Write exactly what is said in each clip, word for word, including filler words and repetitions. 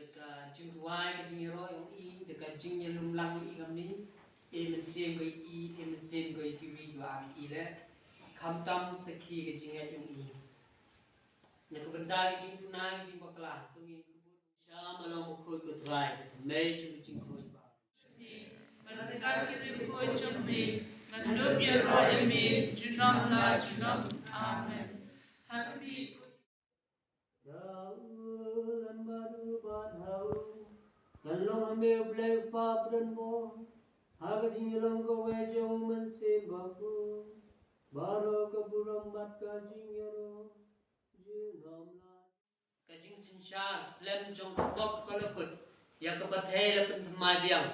Ka jingduwai ka jingïaroh ïong i da ka jingïalum lang ïong i kam ni. E Mynsiem ko i, e Mynsiem ko i kiwi kiwa am i le. Khamtam sakhi ka jingïaroh ïong i. Na ka bynta ka jingduna ka jingbakla. Tong i kubur sha malong bakhuid ko Trai ka tymei shu ka jingkhuid ba. Bad ryngkat ki riewkhuid jong me, ngan dup ïaroh ïa me, junom la junom. Amen. Ha ka miet. Ïa u Lambat u ban ha u, ngan long ha me u Blei u Kpa badonbor, ha ka jingïalong kawei jong u Mynsiem Bakhuid, baroh ka burom bad ka jingïaroh, junom la. Ka jingsynshar slem jong ka pop ka la kut, ïa ka pyrthei la pynthymmai biang,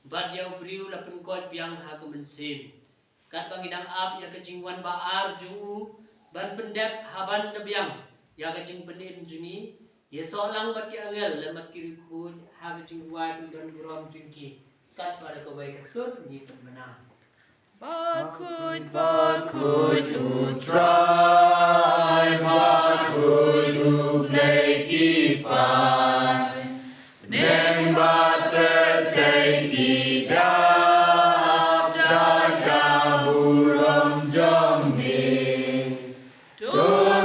bad ïa u briew la pynkoit biang ha ka mynsiem. Katba ngi dang ap ïa ka jingwan ba ar jong u, ban pyndep ha ban da biang ïa ka jingpynim jong ngi, ïasoh lang bad ki angel lem bad ki riewkhuid ha ka jingduwai pyndonburom jong ki. Katba da kawei ka sur ngi pynbna. Bakhuid, bakhuid u Trai, bakhuid u Blei ki paid. Bneng bad pyrthei ki dap da ka burom jong me. To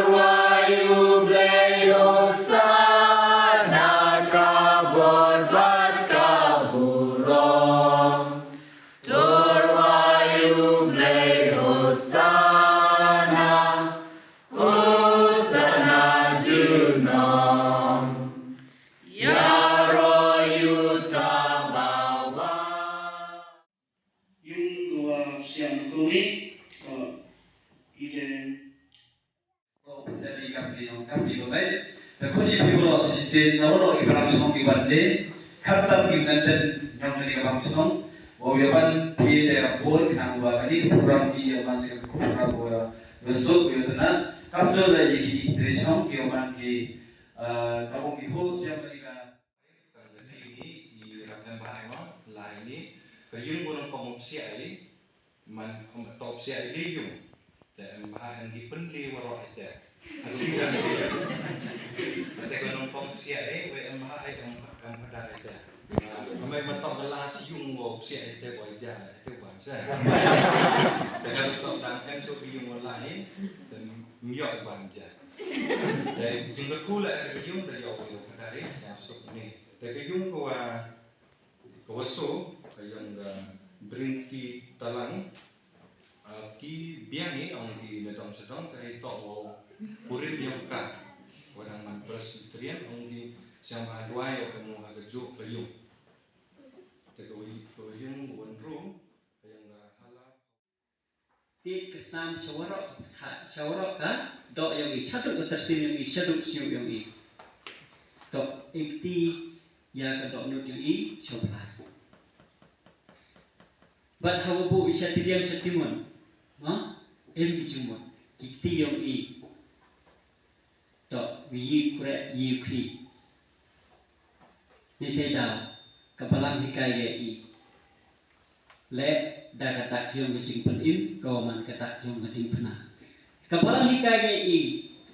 rwai u Blei Hosana, ka bor bad ka burom. To rwai u Blei Hosana, Hosana junom. Ïaroh ïa uta bawa. Ïung ko wa siang ko wi, ko i de. Ko pynda di kam di nong kam di babai. Te khun i phi bro shisien na waroh ki bang shnong ki ban de. Khamtam ki ngan chen nong kani ka bang shnong. Wa ïa ban phi de ka bun khnang wa kani ka program i ïa ban shisien ka program wa ïa suk ïa tena. Kam jol la ïa ki tre shnong ki ïa ban ki, eh, ka bong ki host ïa kani ka. Ka lynti ni i rap em bha ai mo, lai ni. Ka yung ko nong kong psiah i, man kong top psiah i yung. Te em bha em di pynli waroh i te. Aku kita ni. Te ko nong kong psiah i, we em bha em em pada i te. Amai man top la si yung wo psiah i te, boy ja i te, boy ja. Te ko top dan em so yung lai, te myok ban ja. Te jingkyrkhu la er ka yung da ïoh ïoh ka dari siap suk ni. Te ka yung ka wa, ka wa so ka yung ka Bringti Talang. Ah, ki biang i ong ki na dong sha dong ka i tok wa kurim yung ka. Wa dang man Presbyterian ong ki siang ba duai o ka mo ha ka juk ka yung. Te ka wa yung ka wa yung ka wa ru ka yung ka hala. Te ka sam shawarok, ha, shawarok ka dok yong i, shaduk ka tersin yong i, shaduk siu yong i. Dok ikti ya ka dok nut yong i, shoplai. Bat hawa bu i shatiliam shatimun, ma, em ki jumut, ikti yong i. Dok, wi yi kure, yi khi. Ni te daw, ka balang hikai ya i. Le da ka tak yong ka jingpynim, ka wa man ka tak yong ka jingpynim. Ka balang hikai ya i,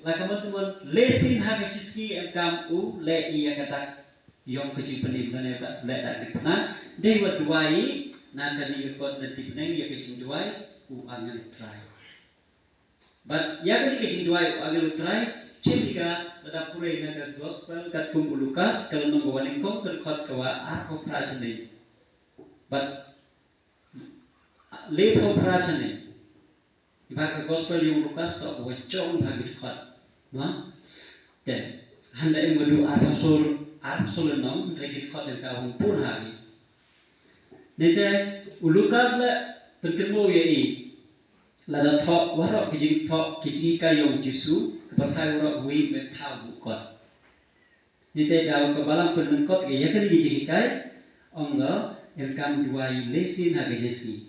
la ka man tuan, le sin ha ka sisi em kam u, le i ya ka tak yong ka jingpynim, le da ka jingpynim. Dei wa duwai, na ka ni ka kot na ti pneng ya ka jingduwai, u angel trai. Bad ya kani ka jingduwai u angel u Trai, chim ïa ka, lada pule na ka gospel katkum u Lukas, ka lynnong ka wa nyngkong, ka dkhot ka wa arphew phra shane. Bad lephew phra shane. Ba ka gospel yong u Lukas ka wa jong ba ki dkhot. Ma? Te, hynda em ka du arphew sor, arphew sor lynnong, hynrei ki dkhot ka wa pun ha ki. Nete, u Lukas le, pynkynmaw ya i. Lada thoh, waroh ki jingthoh, ki jinghikai yong u Jisu, ka pyrthai waroh wi me thaw bu kot. Nite daw ka balang pynlyngkot ka ya kani ki jinghikai, ong ka, em kam duwai lesin ha ka Jisu.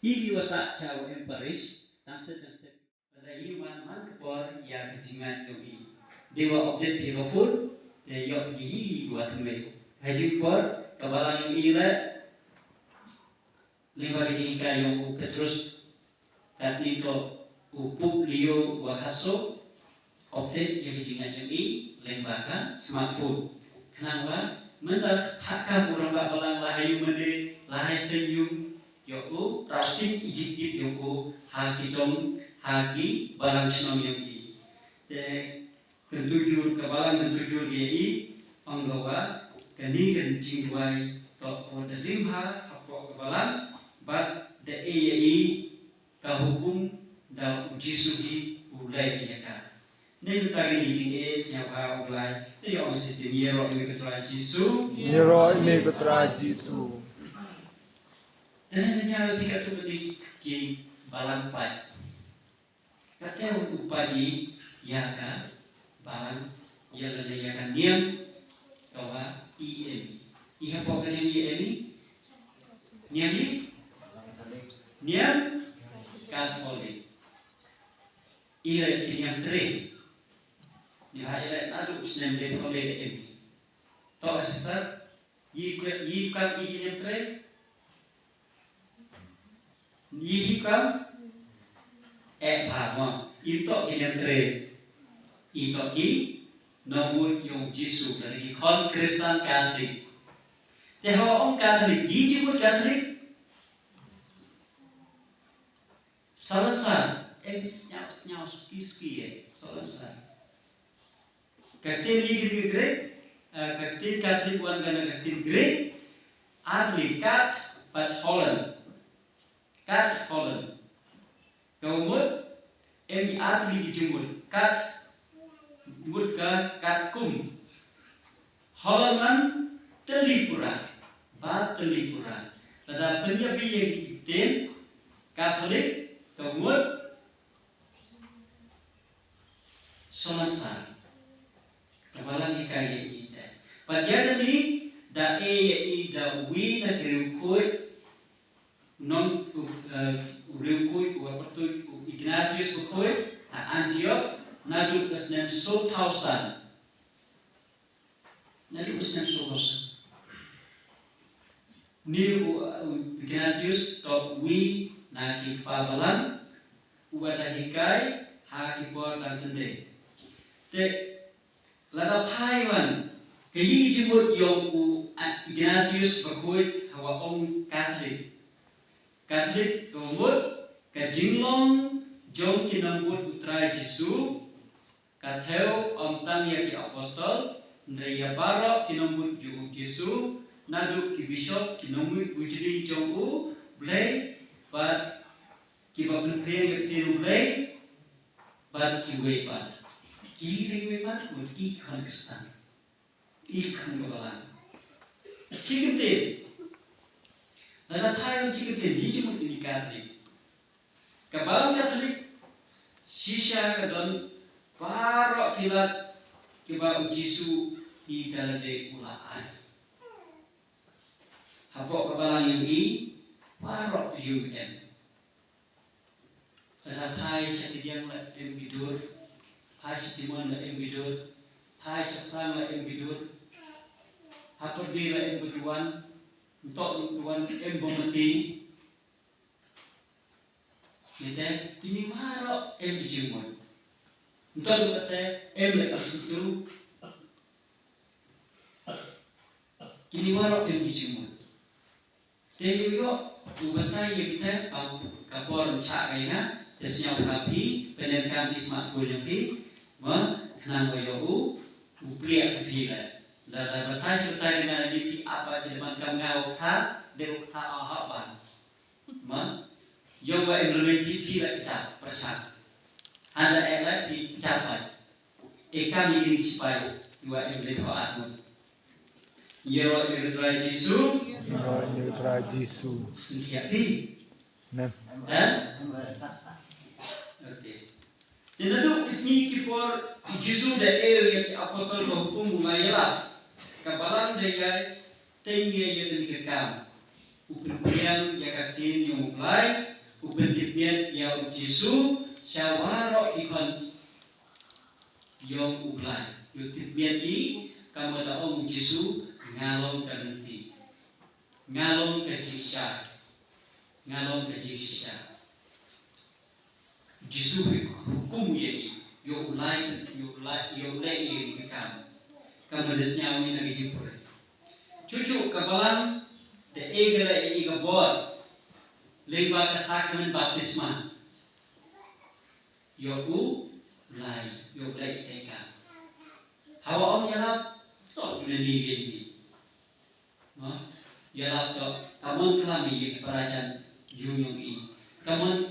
I ki wa sah cha wa em parish, tang step, tang step. Lada i wan man ka por ya ka jingngeit yong i. Dei wa update phi ka phone, te yoh ki hi ki wa thymmai. Ha jingpor, ka balang yong i le, Lyngba ka jinghikai yong u Petrus, katni to u Pope Leo wa khatsaw, update ya ka jingngeit yong i, lyngba ka smartphone. Khnang ba mynta ha ka burom ba balang la ha ïing mane la ha seng ïing ïoh u trusting ijip ïoh u ha ki dong ha ki balang chnong ïoh i. Te kyntu jur ka balang kyntu jur ïa i ong ka wa kani kan jingduwai to ko da rim ha hapoh ka balang bad da e ïa i ka hukum da u Jisu hi u leh ïa ka. Nangta kani jingeh sngewbha u Blai te ïoh ong shisien ïaroh ïa ka Trai Jisu. Ïaroh ïa ka Trai Jisu. Te nangta ïa ka tu kani ki balang pat. Kata u padi ïa ka balang ïa la ïa ka niam ka wa i em. I hapoh ka niam i em i? Niam i? Niam Katholik. I re ki niam tre. Ni ha i re na du snem de ko le em. To asisar. Yi kwe yi kam i ki niam tre. Yi hi kam. E pa mo. I to ki niam tre. I to ki. Nongmut ïong Jisu. Dari ki khon Kristan Katholik. Te ho ong Katholik. Yi ji mut Katholik. Salazar. Em sñaw sñaw suki suki eh. Salazar. Ka ktien yi ka ktien Greek, eh, ka ktien Katholik wan ka na ka ktien Greek, arli kat bad holen. Kat holen. Ka mut, em yi arli ki jumut. Kat, mut ka kat kum. Holen man, tylli pura. Ba tylli pura. Lada pynïap yi ki ktien, Katholik, ka mut, Soman sa. Ka balang hikai ïa i te. Pat ïa kane da e ïa i da wi na ki riewkhuid. Nong u, eh, u riewkhuid u pyrtuid u Ignatius bakhuid ha Antioch naduh ka snem sawphew san. Naduh ka snem sawphew san. Ni u, u Ignatius toh uwi na ki kpa balang uba da hikai ha ki por tang tyndei. Te lada phai wan ka ïing jingmut ïong u Ignatius bakhuid hawa ong Catholic. Catholic ka mut ka jinglong jong ki nongbud u Trai Jisu. Ka thew ym tang ïa ki apostol, hynrei ïa baroh ki nongbud jong u Jisu, naduh ki bishop, ki nongmihbujli jong u Blei, bad kiba pynphriang ïa ka ktien u Blei, bad kiwei pat. Ki kiwei pat, mut i khon Khristan. I khon ka balang. Shi kyntien. Lada phai wan shi kyntien, yi jingmut ïa i Katholik. Ka balang Katholik, shisha ka don baroh ki lad kiba u Jisu i da lade u la ai. Hapoh ka balang ïong i, baroh ïong em. Lada phai sha Kdiang la em ki dur, phai sha Timon la em ki dur, phai sha Plang la em ki dur, ha Pyrdi la em ki duwan, ntok duwan em Bymati. Ngi te, kini baroh em ki jingmut. Ntok duwan te em la ki situ. Kini baroh em ki jingmut. Te ïoh ïoh u batai ïa kita ka por ncha ka ïa nga te sñiaw ka phi pynlong kam phi smartphone ïa phi ma khnang ba ïoh u u priak phi la. Da da batai sñiaw batai nga ni phi apa te man kam nga u kha de u kha a ha ban. Ma ïoh ba em lei phi phi la kita pyrshang. Hada e la phi kita bai. E kam ïa ki sipai ïa wa em le thaw at mut. Ïa wa em le Trai Jisu. Ïa wa em le Trai Jisu. Sngkhiat phi. Amen. Eh? Okay. Te naduh ki sngi ki por Jisu da e ïa ki apostol ka hukum u ma ïa la. Ka balang da ïa teng ïa ïa ka kam. U pynpriang ïa ka ktien ïa u Blai, u pyntip miat ïa u Jisu, sha waroh ki khon. Ïong u Blai. Ïoh tip miat i, ka mut da ong u Jisu, nga long ka lynti. Nga long ka jingshisha. Nga long ka jingshisha. Jisu hi hukum ïa i, ïoh u lai, ïoh u lai, ïoh u lai ïa i ka kam. Ka Ka mut da sñiaw ni na ka jingpule. Chuchu ka balang da e ka leh i ka bor. Lyngba ka sakramen baptisma. Ïoh u lai, ïoh u lai i teka. Hawa ong ïalap, to u ne ni gen ni. Mo, ïalap to, ka mon klam i ïa ki para jan yung yong i. Ka mon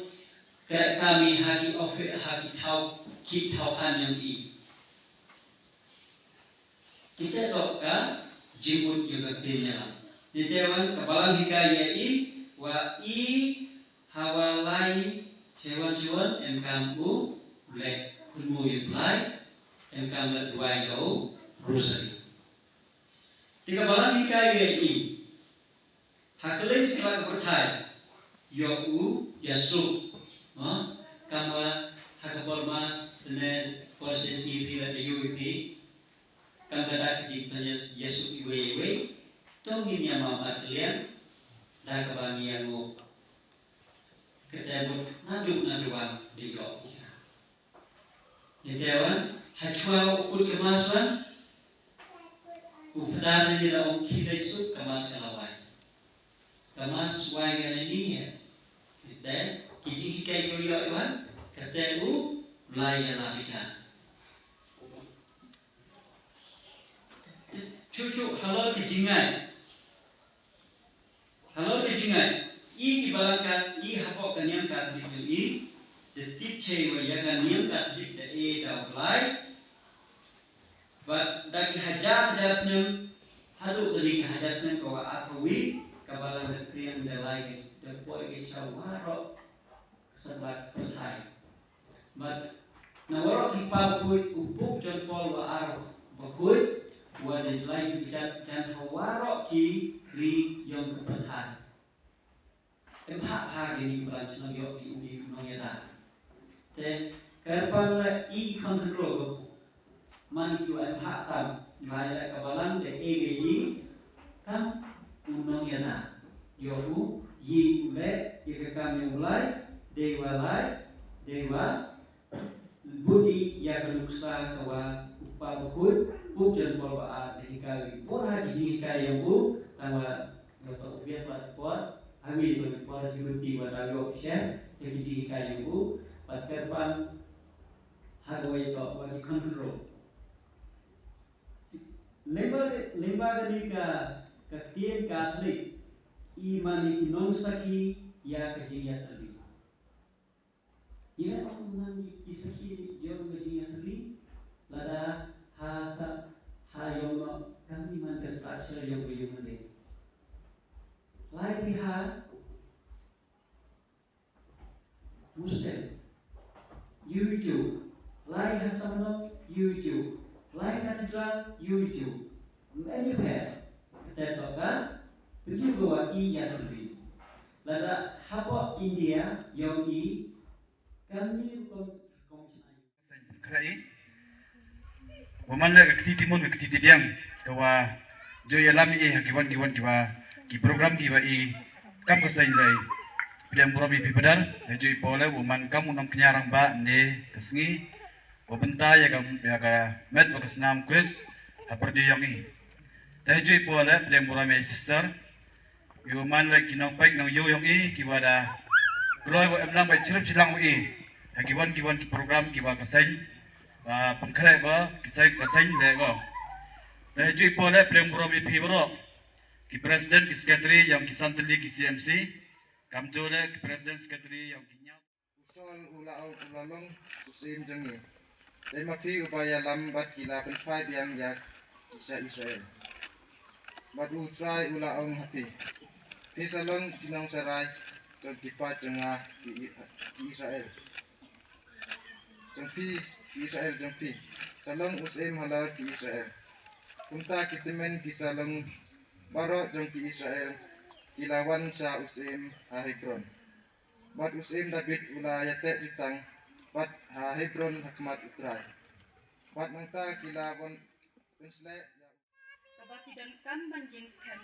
kre kami ha ki ofi, ha ki thaw, ki thaw khan yong i. Kita to ka jingmut yong ka ktien ïalap. Ni te wan ka balang hikai ïa i, wa i hawa lai, chewon chewon, em kam u, leh, khun mo ïa u Blai, em kam leh duwai ïa u, rosary. Te ka balang hikai ïa i. Ha ka leng sila ka pyrthai. Ïoh u, ïa suk. Ha? Kam wa ha ka por mas, tene, por se si ri la da ïoh i pi. Kam ka da ka jingpynïa ïa suk iwei iwei. To ngin ïa map ar ka liang. Da ka ba ngi ïa ngop. Ka te mut naduh naduh wan da ïoh i ka. Ni te wan, ha chwa u kut ka mas wan, u pdar ni da ong khie dei suk ka mas ka la wai. Ka mas wai ka ni ni he. Ni te, ki jinghikai ko ïoh i wan, ka te u, lai ïa la bika. Chuchu halor ki jingai. Halor ki jingai, i ki balang ka, i hapoh ka niam Katholik yong i, da tip chei wa ïa ka niam Katholik da e da u Blai. Bad da ki hajar hajar snem, haduh kane ka hajar snem ka wa arphew wi, ka balang da pyrshang da lai ka, da poi ka sha waroh ka sabat pyrthai. Bad na waroh ki pa bakhuid u Pope John Paul wa ar bakhuid, wa da jlai ki bjat jan ha waroh ki ri yong ka pyrthai. Em hap ha ki ni bran chnong ïoh ki uni nong ïada. Te kyrpang la i khon hynro ko. Man ki wa em hap tam, lai la ka balang de e ge i, tam u nong ïada. Ïoh u, i u leh, i ka kam ïoh u lai, dei wa lai, dei wa, bun i ïa ka nuksa ka wa u pa bakhuid, u John Paul wa ar, dei hikai, bun ha ki jinghikai ïa u, tang wa, ïa u to u biang wa por, ha wi wa por, hi wi ti wa da ïoh share, ïa ki jinghikai ïa u, bad kyrpang, ha ka wa ïa to, wa ki khon hynro. Lyngba, lyngba kane ka, ka ktien Katholik, i mane ki nongsakhi ïa ka jingïatylli. Ïa ong mane ki sakhi ïa ka jingïatylli, lada ha sa, ha ïong noh, kam i man ka structure ïong ka ïong mane. Lai biha, Muslim. Ïu ïu. Lai ha samno, ïu ïu. Lai ha cathedral, ïu ïu. Many fair. Kata toka, pynju ko wa i ïatylli. Lada hapoh India, ïong i, kam ni rukom, rukom chynai. Khlei. Wa man la ka kti timon ka kti tidiang ka wa joi ïalam i ha ki wan ki wan ki wa ki program ki wa i kam ka seng lei. Pdiang burom i pi padar ha joi pole wa man kam u nongkñia rangbah ne ka sngi wa bynta ïa ka ïa ka met wa ka snam quiz ha pyrdi yong i. Te ha joi pole pdiang burom i sister. Ïa u man la ki nongpeit nongïoh yong i ki wa da kloi wa em lang ba chirip chilang wa i ha ki wan ki wan ki program ki wa ka seng ba pynkhreh ba ki seng ka seng le ko. Te ha joi pole pdiang burom i phi baroh ki president ki secretary yong ki santli ki C M C. Kamjooh le ki president secretary yong ki ñiaw. U Saul u la ong u la long u syiem jong ngi. Dei ma phi uba ïalam bad ki la pynphai biang ïa ki sha Israel. Bad U Trai u la ong ha phi. Phi sa long ki nongshakri jong ki paid jong nga ki, ki Israel. Jong phi ki Israel jong phi. Sa long u syiem halor ki Israel. Kumta ki tymmen ki sa long baroh jong ki Israel ki la wan sha u syiem ha Hebron. Bad u syiem David u la ïateh jutang bad ha Hebron ha khmat U Trai. Bad nangta ki la wan pynsleh ïa u. Kaba ki donkam ban ïeng skhem.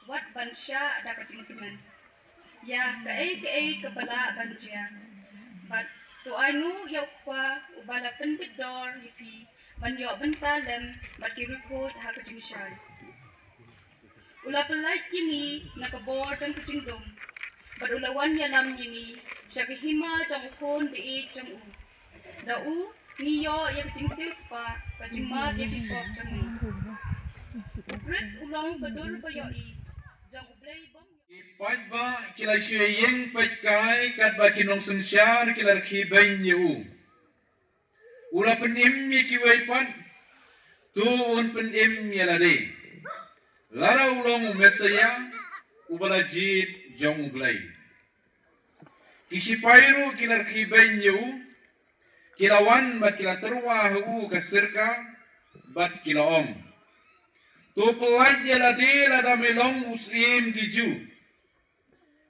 Wat ban shah da ka jingkmen ïa kaei kaei kaba lah ban jia. Bad to ainguh ïa U Kpa uba la pynbit dor ïa phi ban ïoh bynta lem bad ki riewkhuid ha ka jingshai. U la pyllait ïa ngi na ka bor jong ka jingdum bad u la wan ïalam ïa ngi sha ka hima jong u Khun ba ïeit jong u. Da u ngi ïoh ïa ka jingsiewspah, ka jingmap ïa ki pop jong ngi. U Khrist u long ka dur ba ïohi jong U Blei bym Ki paidbah ki la shu ïeng peit kai katba ki nongsynshar ki la rkhie beiñ ïa u. U la pynim ïa kiwei pat, to un pynim ïa lade. Lada u long u Messaïah uba la jied jong U Blei. Ki sipai ruh ki la rkhie beiñ ïa u, ki la wan bad ki la tyrwa ha u ka sirka, bad ki la ong, to pyllait ïa lade lada me long u Syiem ki Jiw.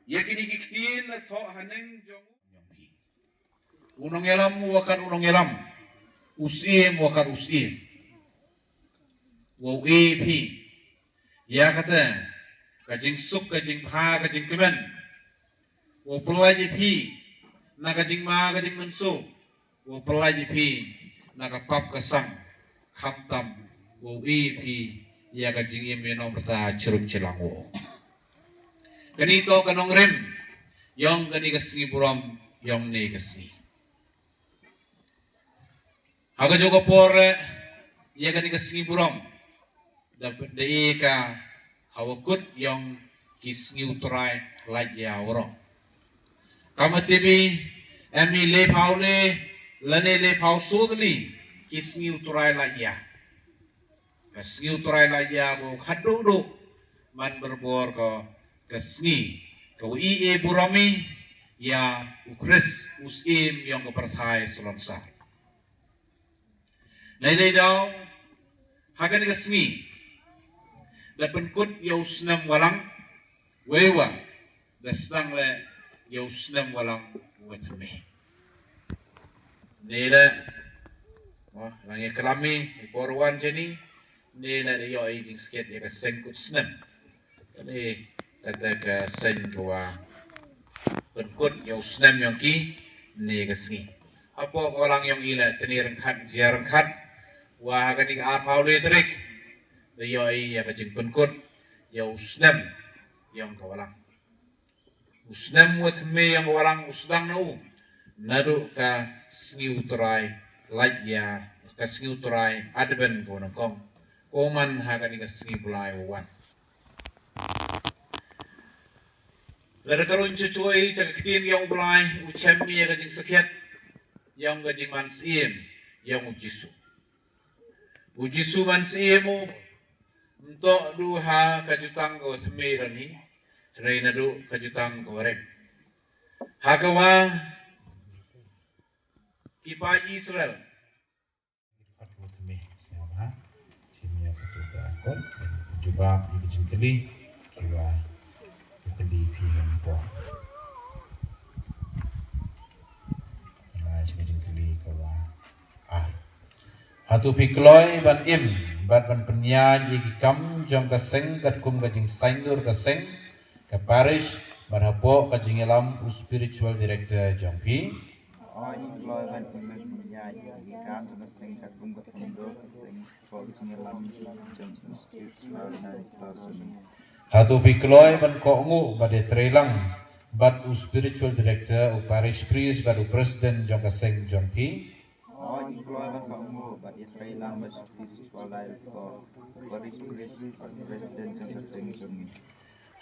Ïa kine ki ktien la thoh haneng jong u. U nongïalam u kat u nongïalam, u syiem u kat u syiem. Wow ïeit ïa phi ïa kata ka jingsuk, ka jingbha, ka jingkmen. Wow pyllait ïa phi na ka jingma, ka jingmynsaw. Wow pyllait ïa phi na ka pap ka sang, khamtam wow ïeit ïa phi ïa ka jingim ïa u nongpyrta chirup chilang u. Kane to ka nongrim ïong kane ka sngi burom ïong kane ka sngi. Ha ka jong ka por, eh, ïa kane ka sngi burom da, da ïa ka ha wa kut ïong ki sngi u Trai lait ïa u rong. Kam tibi em i le phaw le lane le phaw sut li ki sngi u Trai lait ïa. Ka sngi u Trai lait ïa ba u khat duh duh man berbor ka, ka sngi ka wa i e burom i ïa u Khrist u Syiem ïong ka pyrthai salonsar. Nai dei daw ha kane ka sngi da pynkut ïa u snem walang, wei wa da sdang le ïa u snem walang wa thymme. Ne le, wah, lang ïa ka lami i por wan jeni, ne le da ïoh i jingsngewthuh ïa ka seng kut snem. Kane kata ka seng ka wa pynkut ïa u snem ïong ki ne ka sngi. Hapoh ka walang ïong i la teni ryngkat jia ryngkat wa ha kane ka arphaw le tarik da ïoh i ïa ka jingpynkut ïa u snem ïong ka walang. U snem wa thymme ïong ka walang u sdang na u naduh ka sngi u Trai lait ïa, ka sngi u Trai Advent ka wa nyngkong. Ko man ha kane ka sngi Blai wa wan. Lada ka run chuchui sa ka ktien ïong u Blai u chem ïa ka jingsakhiat ïong ka jingman syiem ïong u Jisu. U Jisu man syiem u mtoh du ha ka jutang ka wa thymme rani rei naduh ka jutang ka wa rem. Ha ka wa ki paid Israel. Pat wat me sngewbha. Sngewbha patu ka kot. Jubab ïa ka jingkylli. Kiwa kylli phi hapoh. Nga ïa ka jingkylli ka wa. Ah. Hato phi kloi ban im bad ban pynïaid ïa ki kam jong ka seng katkum ka jingsaindur ka seng, ka parish, bad hapoh ka jingïalam u spiritual director jong phi? Oi, ngi kloi ban pynmih pynïaid ïa ki kam jong ka seng katkum ka seng dur ka seng, hapoh ka jingïalam jong u spiritual director jong ngi. Hato phi kloi ban kohnguh bad ïatreilang bad u spiritual director, u parish priest bad u president jong ka seng jong phi? Oi, ngi kloi ban kohnguh bad ïatreilang bad u spiritual director, u parish priest bad u president jong ka seng jong ngi.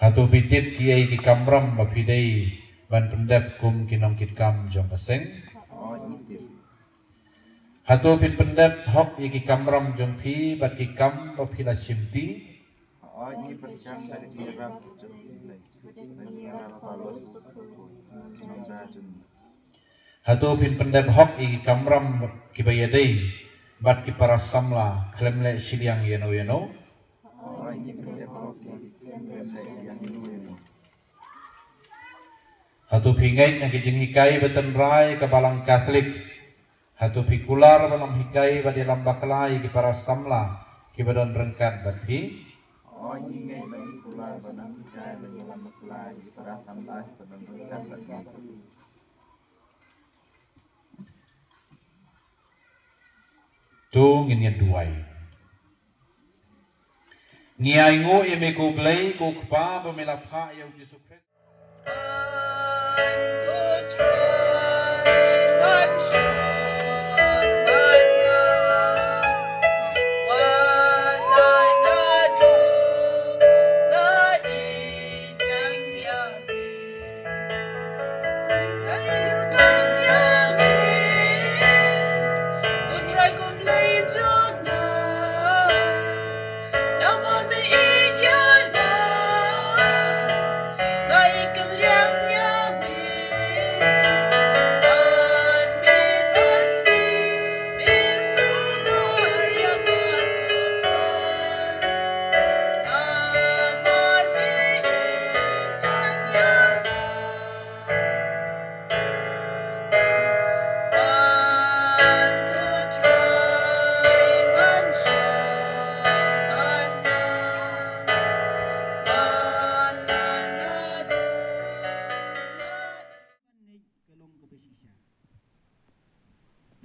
Hato phi tip kiei ki kamram ba phi dei ban pyndep kum ki nongkitkam jong ka seng? Oi, ngi tip. Hato phin pyndep hok ïa ki kamram jong phi bad ki kam ba phi la shimti? Oi, ngi pyrshang da ka jingïarap jong U Blei, da ka jingïarap u Paulus, u nongda jong ngi. Hato phin pyndep hok ïa ki kamram kiba ïadei bad ki para samla khlem leh shiliang ïano ïano? Hato phi ngeit ha ki jinghikai ba tynrai ka Balang Katholik? Hato phi kular ban ym hikai bad ïalam bakla ïa ki para samla kiba don ryngkat bad phi? To ngin ïa duwai. Ngi ainguh ïa me ko Blei, ko Kpa ba me la phah ïa u Jisu Khrist.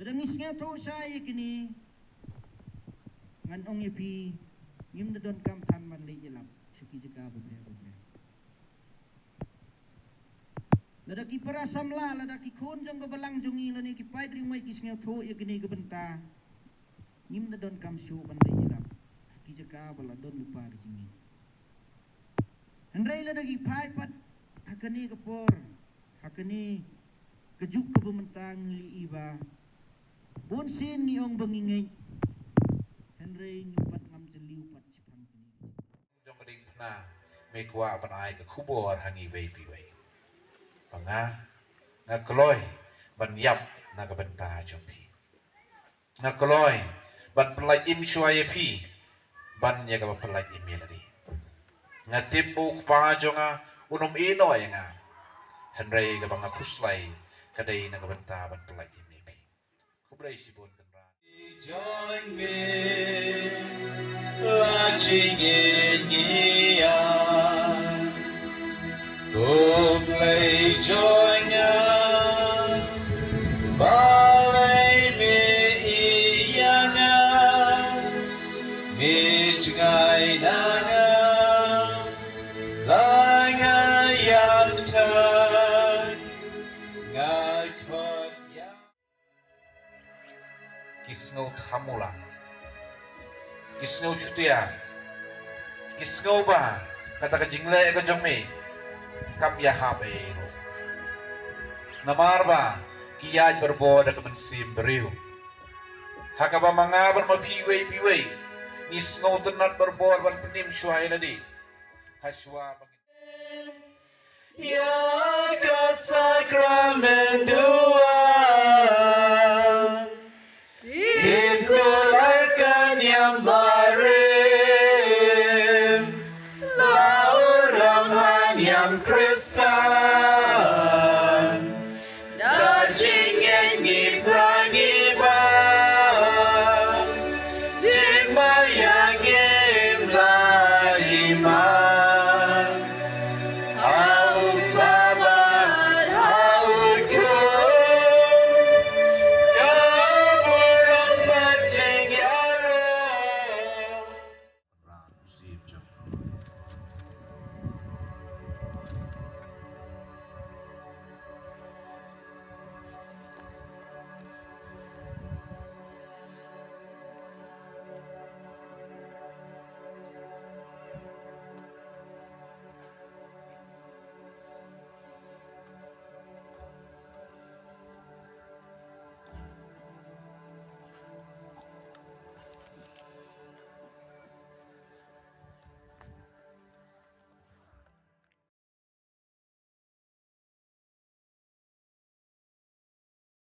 Lada ngi sngewthuh sha ïa kine, ngan ong ïa phi, ngim da donkam than ban leit ïalap sha ki jaka babriew babriew. Lada ki para samla, lada ki khun jong ka balang jong ngi, lane ki paid riewmai ki sngewthuh ïa kine ki bynta, ngim da donkam shuh ban leit ïalap ha ki jaka ba la don lypa ka jingim. Hynrei lada ki phai pat ha kane ka por, ha kane ka juk kaba mynta ngi ïohi ba bun sien ngi ong ba ngi ngeit, hynrei ngim pat ngam jylliew pat shaphang kane. Jong ka diengphna, me kwah ban ai ka khubor ha ngi iwei pa iwei. Ba nga, nga kloi ban ïap na ka bynta jong phi. Nga kloi ban pyllait im shuwa ïa phi ban ïa kaba pyllait im ïa lade. Nga tip ba u Kpa jong nga un ym ïehnoh ïa nga, hynrei kaba nga khuslai ka dei na ka bynta ban pyllait im ïa phi. Khublei shibun kynrad. Join me, la jingin ngi ïa. Khublei join nga, balei me ïa nga, me jngai na nga, la nga ïap tai, nga khot ïa. Ki sngew thamula, ki sngew shutia, ki sngew ba kata ka jingleh ka jong me kam ïahap ei ruh. Namar ba ki ïaid barabor da ka mynsiem briew. Ha kaba ma nga bad ma phi iwei pa iwei ngi sngewtynnat barabor ban pynim shuwa ïa lade. Ha shuwa ba ïa ka sakramen duwan. Tin kulai ka niam barim, la u rong ha niam Krista.